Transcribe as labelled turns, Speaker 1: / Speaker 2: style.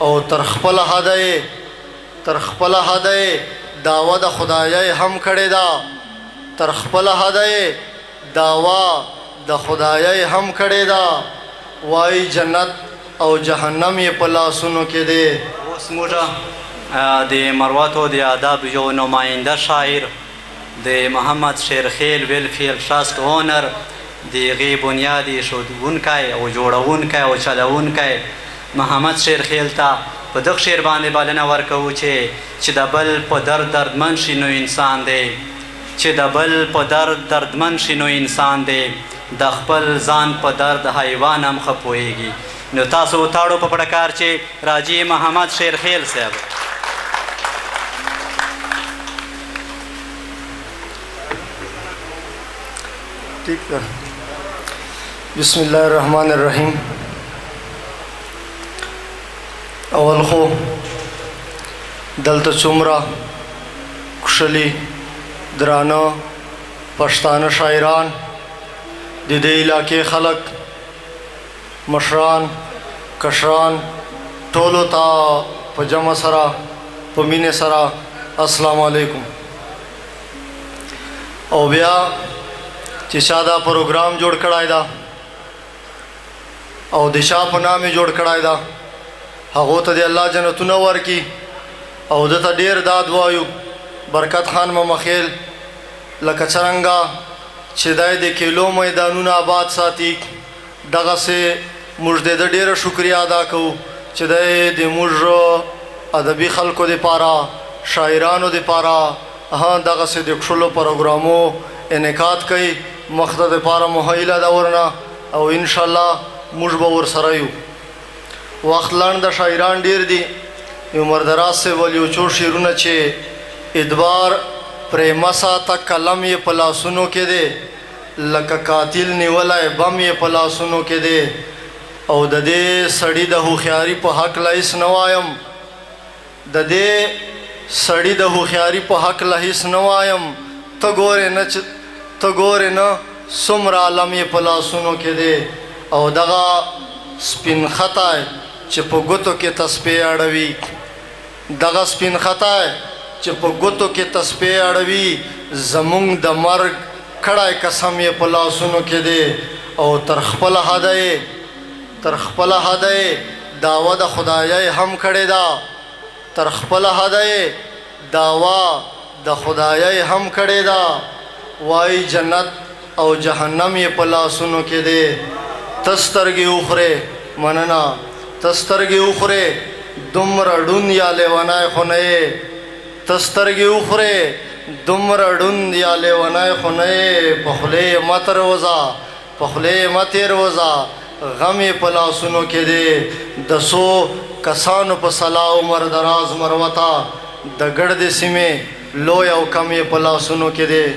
Speaker 1: او تر خپله حده یې تر خپله حده یې دعوه د خدایۍ هم کړې ده. تر خپله حده یې دعوه د خدایۍ هم کړې ده. وایي جنت او جهنم یې په لاسونو کې دی.
Speaker 2: اوس موږ د مروتو د ادب یو نماینده شاعر د محمد شیرخیل ویلفیر ټرسټ اونر، د هغې بنیاد ایښودونکی او جوړونکی او چلوونکی محمد شیرخیل ته په دغه شعر باندې بلنه ورکوو چې چې د بل په درد دردمن شي نو انسان دی، چې د بل په درد دردمن شي نو انسان دی، د خپل ځان په درد حیوان هم ښه پوهېږي. نو تاسو تاړو په پړکار چې راجي محمد شیرخیل صاحب.
Speaker 1: ټیک ده. بسم الله الرحمن الرحیم. اول خو دلته څومره کښلي درانه پښتانه شاعران، د دې علاقې خلک، مشران، کشران، ټولو ته په جمع سره په مینې سره السلام علیکم. او بیا چې چا دا پروګرام جوړ کړی دا او د چا په نام یې جوړ کړی دا، هغو ته دې الله جنتونه ورکړي. او ده ته ډېر داد وایو برکت خان ممخیل، لکه څرنګه چې دی د کیلو میدانونه آباد ساتي، دغسې موږ د ده ډېره شکریه ادا کوو چې دی د موږ ادبي خلکو دپاره، شاعرانو دپاره ها دغسې د کښلو پروګرامو انعقاد کوي. مخته دپاره مو هیله ده ورنه او انشاءالله موږ به ورسره یو. وخت لنډ ده، شاعران ډېر دي. عمر دراز صاحب ول یو څو شعرونه چې ادبار پرې مه ساته، قلم یې په لاسونو کې دی، لکه قاتل نیولی بم یې په لاسونو کې دی. او د دې سړي د هوښیاري په هکله هیڅ نه وایم، د دې سړي د هوښیاري په هکله هیڅ نه وایم، ته ګورې نه چې ته ګورې نه څومره علم یې په لاسونو کې دی. او دغه سپین خطای چې په ګوتو کې تسپې اړوي، دغه سپین خطای چې په ګوتو کې تسپې اړوي، زمونږ د مرګ کړی قسم یې په لاسونو کې دی. او تر خپله حده یې تر خپله حده یې دعوه د خدایۍ هم کړې ده. تر خپله حده یې دعوه د خدایۍ هم کړې ده. وایي جنت او جهنم یې په لاسونو کې دی. ته سترګې وخورې، مننه، ته سترګې وخورې دومره ړوند یا لیونی خو نه یې، ته سترګې وخورې دومره ړوند یا لیونی خو نه یې، په خولې یې مه تروزه، په خولې یې مه تېروزه، غم یې په لاسونو کې دی. د څو کسانو په سلا عمر دراز مروته د ګړدې سیمې لوی او کم یې په لاسونو کې دی.